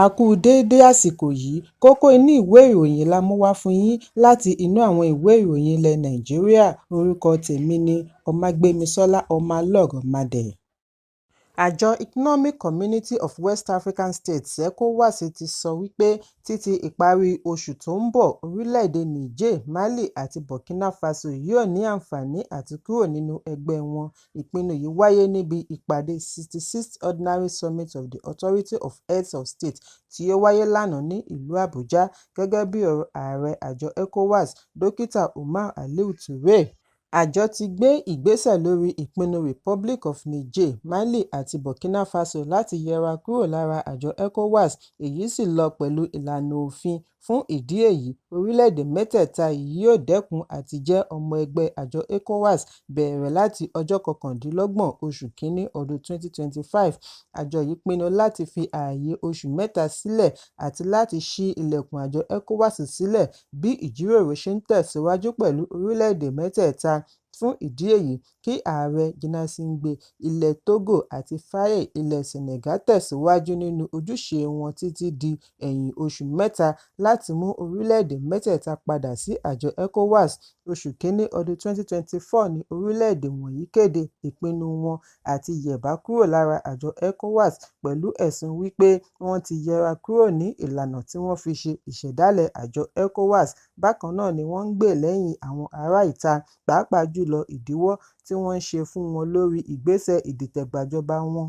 A kú déédé àsìkò yìí. Kókó inú ìwé ìròyìn la mú wá fún yín láti inú àwọn ìwé ìròyìn ilẹ̀ Nàìjíríà. Orúkọ tèmi ni Ọmágbémisọ́lá Ọmọlọ́rọ̀madẹ̀. Àjọ Economic Community of West African States (ECOWAS) ti sọ wípé títí ìparí oṣù tó ń bọ̀, orílẹ̀-èdè Niger, Mali àti Burkina Faso yóò ní àǹfààní àti kúrò nínú ẹgbẹ́ wọn. Ìpinnu yìí wáyé níbi ìpàdé 66th Ordinary Summit of the Authority of Heads of State tí ó wáyé lánàá ní ìlú Àbújá, gẹ́gẹ́ bí ọ̀rọ̀ Ààrẹ àjọ ECOWAS, Dókítà Oumar Alieu Touré. Àjọ ti gbé ìgbésẹ̀ lórí ìpinnu Republic of Niger, Mali àti Burkina Faso láti yẹra kúrò lára àjọ ECOWAS, èyí sì lọ pẹ̀lú ìlànà òfin. Fún ìdí èyí, orílẹ̀-èdè mẹ́tẹ̀ẹ̀ta yìí yóò dẹ́kun àti jẹ́ ọmọ ẹgbẹ́ àjọ ECOWAS bẹ̀rẹ̀ láti ọjọ́ 29 oṣù kìíní ọdún 2025. Àjọ yìí pinnu láti fi ààyè oṣù mẹ́ta sílẹ̀ àti láti ṣí ilẹ̀kùn àjọ ECOWAS sílẹ̀ bí ìjíròrò ṣe ń tẹ̀síwájú pẹ̀lú orílẹ̀-èdè mẹ́tẹ̀ẹ̀ta. Fún ìdí èyí, kí Ààrẹ Gnassingbé ilẹ̀ Togo àti Faye ilẹ̀ Senegal tẹ̀síwájú nínú ojúṣe wọn títí di ẹ̀yìn oṣù mẹ́ta láti mú orílẹ̀-èdè mẹ́tẹ̀ẹ̀ta padà sí àjọ ECOWAS. Oṣù kìíní ọdún 2024 ní orílẹ̀-èdè wọ̀nyí kéde ìpinnu wọn àti yẹ̀bá kúrò lára àjọ ECOWAS pẹ̀lú ẹ̀sùn wípé wọ́n ti yẹra kúrò ní ìlànà tí wọ́n fi ṣe ìṣẹ̀dálẹ̀ àjọ ECOWAS. Bákan náà ni wọ́n ń gbè lẹ́yìn àwọn ará ìta, pàápàá jùlọ ìdíwọ́ tí wọ́n ń ṣe fún wọn lórí ìgbésẹ̀ ìdìtẹ̀gbàjọba wọn.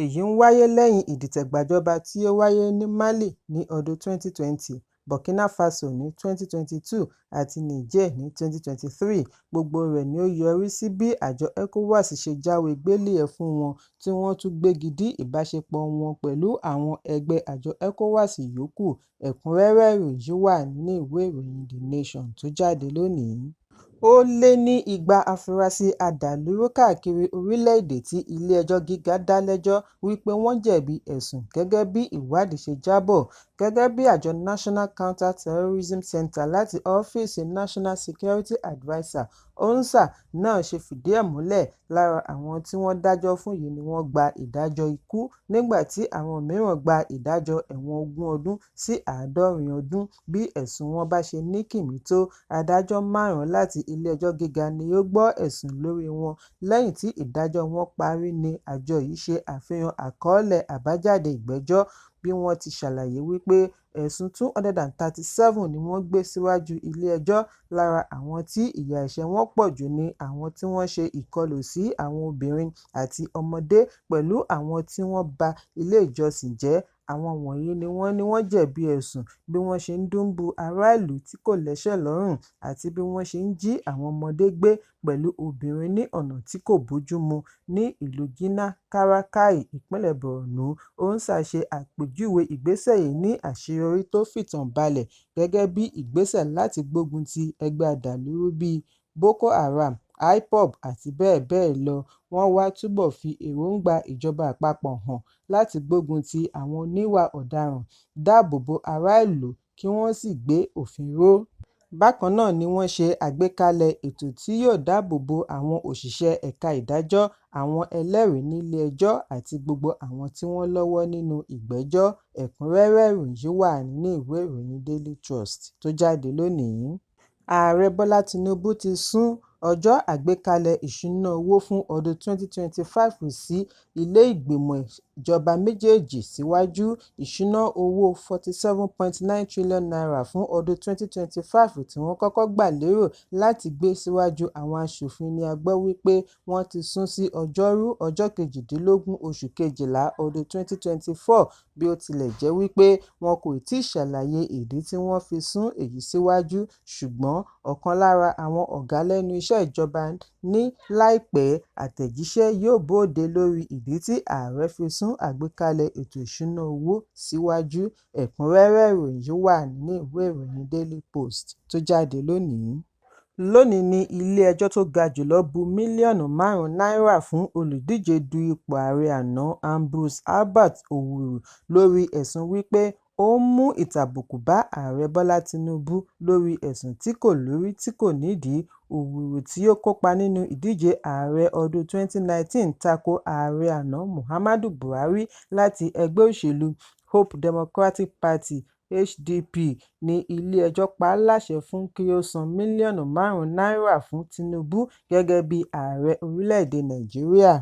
Èyí ń wáyé lẹ́yìn ìdìtẹ̀gbàjọba tí ó wáyé ní Mali ní ọdún 2020, Burkina Faso ní 2022 àti Niger ní 2023. Gbogbo rẹ̀ ni ó yọrí sí bí àjọ ECOWAS ṣe jáwé gbélé-ẹ̀ fún wọn tí wọ́n tún gbégi dí ìbáṣepọ̀ wọn pẹ̀lú àwọn ẹgbẹ́ àjọ ECOWAS yòókù. Ẹ̀kúnrẹ́rẹ́ ìròyìn yìí wà nínú ìwé ìròyìn The Nation tó jáde lónìí. Ó lé ní 200 afurasí adàlúrú káàkiri orílẹ̀-èdè tí ilé-ẹjọ́ gíga dá lẹ́jọ́ wípé wọ́n jẹ̀bi ẹ̀sùn gẹ́gẹ́ bí ìwádìí ṣe jábọ̀. Gẹ́gẹ́ bí àjọ National Counter-Terrorism Centre láti ọ́fíìsì National Security Adviser (ONSA) náà ṣe fìdí ẹ̀ múlẹ̀, lára àwọn tí wọ́n dájọ́ fún yìí ni wọ́n gba ìdájọ́ ikú nígbà tí àwọn mìíràn gba ìdájọ́ ẹ̀wọ̀n 20 ọdún sí 70 ọdún bí ẹ̀sùn wọn bá ṣe ní kìmí tó. Adájọ́ márùn-ún láti ilé-ẹjọ́ gíga ni ó gbọ́ ẹ̀sùn lórí wọn lẹ́yìn tí ìdájọ́ wọn parí ní àjọ yìí ṣe àfihàn àkọọ́lẹ̀ àbájáde ìgbẹ́jọ́ bí wọ́n ti ṣàlàyé wípé ẹ̀sùn 237 ni wọ́n gbé síwájú ilé-ẹjọ́. Lára àwọn tí ìyà ẹ̀ṣẹ̀ wọn pọ̀ jù ni àwọn tí wọ́n ṣe ìkọlù sí àwọn obìnrin àti ọmọdé pẹ̀lú àwọn tí wọ́n ba ilé ìjọsìn jẹ́. Àwọn wọ̀nyí ni wọ́n ní wọ́n jẹ̀bi ẹ̀sùn bí wọ́n ṣe ń dúńbú ará-ìlú tí kò lẹ́sẹ̀ lọ́rùn àti bí wọ́n ṣe ń jí àwọn ọmọdé gbé pẹ̀lú obìnrin ní ọ̀nà tí kò bójúmu ní ìlú Gina Karakai, ìpínlẹ̀ Borno. ONSA ṣe àpèjúwe ìgbésẹ̀ yìí ní àṣeyọrí tó fìtàn balẹ̀ gẹ́gẹ́ bí ìgbésẹ̀ láti gbógun ti ẹgbẹ́ adàlúrú bíi Boko Haram, IPOB àti bẹ́ẹ̀ bẹ́ẹ̀ lọ. Wọ́n wá túbọ̀ fi èròńgbà ìjọba àpapọ̀ hàn láti gbógun ti àwọn oníwà ọ̀daràn, dáàbò bo ará-ìlú kí wọ́n sì gbé òfin ró. Bákan náà ni wọ́n ṣe àgbékalẹ̀ ètò tí yóò dáàbò bo àwọn òṣìṣẹ́ ẹ̀ka ìdájọ́, àwọn ẹlẹ́rìí nílé-ẹjọ́ àti gbogbo àwọn tí wọ́n lọ́wọ́ nínú ìgbẹ́jọ́. Ẹ̀kúnrẹ́rẹ́ ìròyìn yìí wà nínú ìwé ìròyìn Daily Trust tó jáde lónìí. Ààrẹ Bọ́lá Tinubu ti sún ọjọ́ àgbékalẹ̀ ìṣúná owó fún ọdún 2025 sí ilé ìgbìmọ̀ ìjọba méjèèjì síwájú. Ìṣúná owó N47.9 trillion fún ọdún 2025 tí wọ́n kọ́kọ́ gbà lérò láti gbé síwájú àwọn aṣòfin ni a gbọ́ wípé wọ́n ti sún sí Ọjọ́rú, ọjọ́ 18 oṣù Kejìlá ọdún 2024, bí ó tilẹ̀ jẹ́ wípé wọn kò tíì ṣàlàyé ìdí tí wọ́n fi sún èyí síwájú, ṣùgbọ́n ọ̀kan lára àwọn ọ̀gá lẹ́nu iṣẹ́ ìjọba ní láìpẹ́ àtẹ̀jíṣẹ́ yóò bóde lórí ìdí tí ààrẹ fi sún àgbékalẹ̀ ètò ìṣúná owó síwájú. Ẹ̀kúnrẹ́rẹ́ ìròyìn yìí wà nínú ìwé ìròyìn Daily Post tó jáde lónìí. Lónìí ní ilé-ẹjọ́ tó ga jù lọ bu mílíọ̀nù márùn-ún náírà fún olùdíje du ipò ààrẹ àná Ambrose Herbert Owuru lórí ẹ̀sùn wípé ó ń mú ìtàbùkù bá Ààrẹ Bọ́lá Tinubu lórí ẹ̀sùn tí kò lórí tí kò nídìí. Owuru tí ó kópa nínú ìdíje ààrẹ ọdún 2019 tako ààrẹ àná Muhammadu Buhari láti ẹgbẹ́ òṣèlú Hope Democratic Party (HDP) ní ilé-ẹjọ́ pa á láṣẹ fún kí ó san mílíọ̀nù 5 náírà fún Tinubu gẹ́gẹ́ bí ààrẹ orílẹ̀-èdè Nàìjíríà.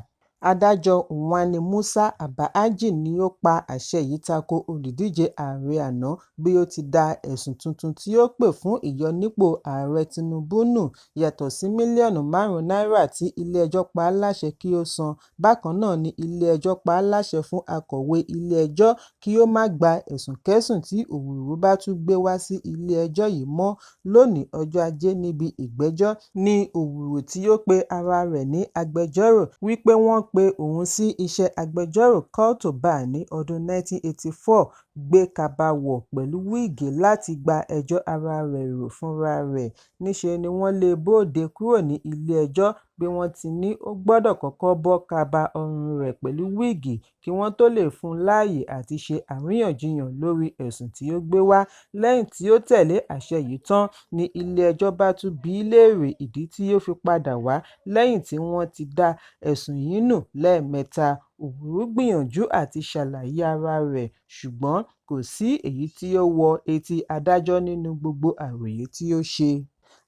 Adájọ́ Uwani Musa Abba-Aji ni ó pa àṣẹ yìí tako olùdíje ààrẹ àná bí ó ti da ẹ̀sùn tuntun tí ó pè fún ìyọnípò Ààrẹ Tinubu nù. Yàtọ̀ sí mílíọ̀nù 5 náírà tí ilé-ẹjọ́ pa á láṣẹ kí ó san, bákan náà ni ilé-ẹjọ́ pa á láṣẹ fún akọ̀wé ilé-ẹjọ́ kí ó má gba ẹ̀sùnkẹ́sùn tí Owuru bá tún gbé wá sí ilé-ẹjọ́ yìí mọ́. Lónìí ọjọ́ Ajé níbi ìgbẹ́jọ́ ní Owuru tí ó pe ara rẹ̀ ní agbẹjọ́rò wípé wọ́n pe òun sí iṣẹ́ agbẹjọ́rò Call to Bar ní ọdún 1984 gbé kaba wọ̀ pẹ̀lú wíìgì láti gba ẹjọ́ ara rẹ̀ rò fúnra rẹ̀. Níṣe ni wọ́n lé e bóde kúrò ní ilé-ẹjọ́ bí wọ́n ti ní ó gbọdọ̀ kọ́kọ́ bọ́ kaba ọrùn rẹ̀ pẹ̀lú wíìgì kí wọ́n tó lè fún un láàyè àti ṣe àríyànjiyàn lórí ẹ̀sùn tí ó gbé wá. Lẹ́yìn tí ó tẹ̀lé àṣẹ yìí tán ní ilé-ẹjọ́ bá tún bi í léèrè ìdí tí ó fi padà wá lẹ́yìn tí wọ́n ti da ẹ̀sùn yìí nù lẹ́ẹ̀mẹta. Owuru gbìyànjú àti ṣàlàyé ara rẹ̀ ṣùgbọ́n kò sí èyí tí ó wọ etí adájọ́ nínú gbogbo àròyé tí ó ṣe.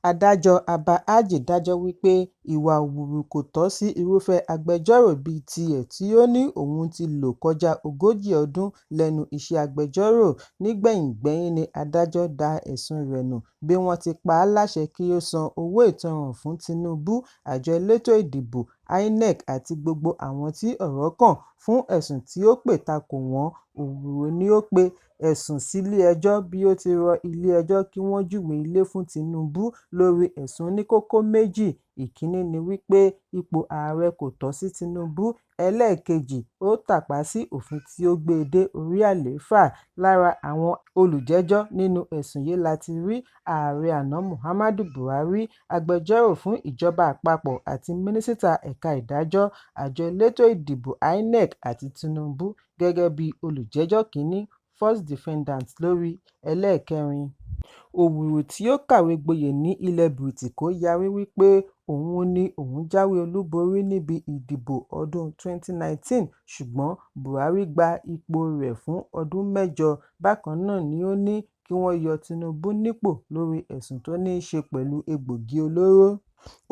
Adájọ́ Abba-Aji dájọ́ wípé ìwà Owuru kò tọ́ sí irúfẹ́ agbẹjọ́rò bíi tiẹ̀ tí ó ní òun ti lò kọjá 40 ọdún lẹ́nu iṣẹ́ agbẹjọ́rò. Nígbẹ̀yìngbẹ́yín ní adájọ́ da ẹ̀sùn rẹ̀ nù bí wọ́n ti pa á láṣẹ kí ó san owó ìtanràn fún Tinubu, àjọ elétò ìdìbò INEC àti gbogbo àwọn tí ọ̀rọ̀ kàn fún ẹ̀sùn tí ó pè tako wọ́n. Owuru ni ó pe ẹ̀sùn sílé-ẹjọ́ bí ó ti rọ ilé-ẹjọ́ kí wọ́n júwe ilé fún Tinubu lórí ẹ̀sùn oníkókó méjì: ìkínní ni wípé ipò ààrẹ kò tọ́ sí Tinubu, ẹlẹ́ẹ̀kejì ó tàpá sí òfin tí ó gbé e dé orí àlééfà. Lára àwọn olùjẹ́jọ́ nínú ẹ̀sùn yìí láti rí ààrẹ àná Muhammadu Buhari, agbẹjọ́rò fún ìjọba àpapọ̀ àti mínísítà ẹ̀ka ìdájọ́, àjọ elétò ìdìbò INEC àti Tinubu gẹ́gẹ́ bí olùjẹ́jọ́ kìíní (first defendant) lórí ẹlẹ́ẹ̀kẹrin. Owuru tí ó kàwé gboyè ní ilẹ̀ Bìrìtìkó yarí wípé òun ni òun jáwé olúborí níbi ìdìbò ọdún 2019 ṣùgbọ́n Buhari gba ipò rẹ̀ fún ọdún mẹ́jọ. Bákan náà ni ó ní kí wọ́n yọ Tinubu nípò lórí ẹ̀sùn tó ní í ṣe pẹ̀lú egbòogi olóró.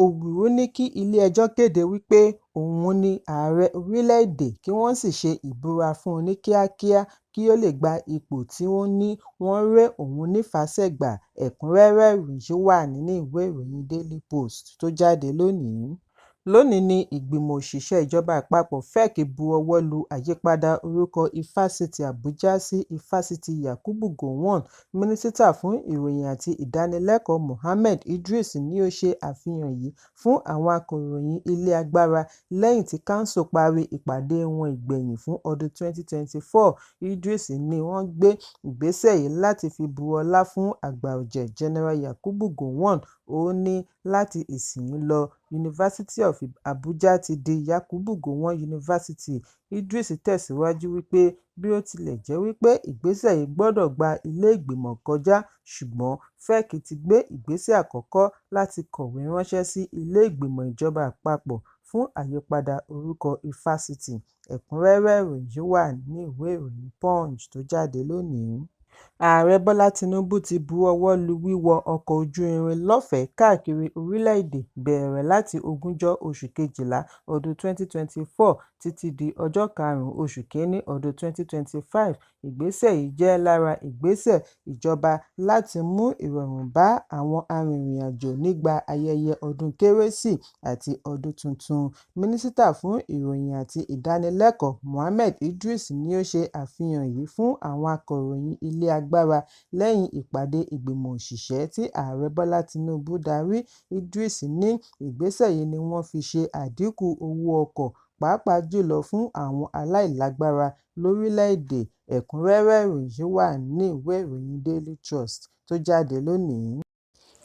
Owuru ní kí ilé-ẹjọ́ kéde wípé òun ni ààrẹ orílẹ̀-èdè kí wọ́n sì ṣe ìbúra fún un ní kíákíá kí ó lè gba ipò tí ó ní wọ́n ré òun nífàṣẹ gbà. Ẹ̀kúnrẹ́rẹ́ ìròyìn yìí wà nínú ìwé ìròyìn Daily Post tó jáde lónìí. Lónìí ní ìgbìmọ̀ òṣìṣẹ́ ìjọba àpapọ̀ FEC bu ọwọ́ lu àyípadà orúkọ Ifásitì Àbújá sí Ifásitì Yakubu Gowon. Mínísítà fún Ìròyìn àti Ìdánilẹ́kọ̀ọ́ Mohammed Idris ni ó ṣe àfihàn yìí fún àwọn akọ̀ròyìn ilé agbára lẹ́yìn tí kánsù parí ìpàdé wọn ìgbẹ̀yìn fún ọdún 2024. Idris ní wọ́n gbé ìgbésẹ̀ yìí láti fi bu ọlá fún àgbà ọ̀jẹ̀ General Yakubu Gowon. Ó ní láti ìsinyìí lọ, University of Abuja ti di Yakubu Gowon University. Idris tẹ̀síwájú wípé bí ó tilẹ̀ jẹ́ wípé ìgbésẹ̀ yìí gbọdọ̀ gba ilé ìgbìmọ̀ kọjá, ṣùgbọ́n FEC ti gbé ìgbésẹ̀ àkọ́kọ́ láti kọ̀wé ránṣẹ́ sí ilé ìgbìmọ̀ ìjọba àpapọ̀ fún àyípadà orúkọ ifásitì. Ẹ̀kúnrẹ́rẹ́ ìròyìn yìí wà nínú ìwé ìròyìn Punch tó jáde lónìí. Ààrẹ Bọ́lá Tinubu ti bu ọwọ́ lu wíwọ ọkọ̀ ojú irin lọ́fẹ̀ẹ́ káàkiri orílẹ̀-èdè bẹ̀rẹ̀ láti ogúnjọ́ oṣù kejìlá ọdún 2024 títí di ọjọ́ 5 oṣù kínní ọdún 2025. Ìgbésẹ̀ yìí jẹ́ lára ìgbésẹ̀ ìjọba láti mú ìrọ̀rùn bá àwọn arìnrìn-àjò nígbà ayẹyẹ ọdún Kérésì àti ọdún tuntun. Mínísítà fún Ìròyìn àti Ìdánilẹ́kọ̀ọ́ Mohammed Idris ni ó ṣe àfihàn yìí fún àwọn akọ̀ròyìn ilé agbára lẹ́yìn ìpàdé ìgbìmọ̀ òṣìṣẹ́ tí Ààrẹ Bọ́lá Tinubu darí. Idris ní ìgbésẹ̀ yìí ni wọ́n fi ṣe àdínkù owó ọkọ̀ pàápàá jùlọ fún àwọn aláìlágbára lórílẹ̀-èdè. Ẹ̀kúnrẹ́rẹ́ ìròyìn yìí wà nínú ìwé ìròyìn Daily Trust tó jáde lónìí.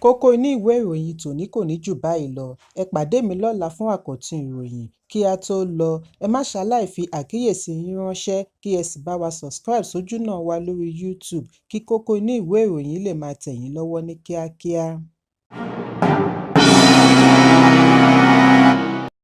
Kókó inú ìwé ìròyìn tòní kò ní jù báyìí lọ. Ẹ pàdé mi lọ́la fún àkọ́tún ìròyìn. Kí á tó lọ, ẹ má ṣaláì fi àkíyèsí yín ránṣẹ́ kí ẹ sì bá wa subscribe sójúnà wa lórí YouTube kí kókó inú ìwé ìròyìn lè máa tẹ̀ yín lọ́wọ́ ní kíákíá.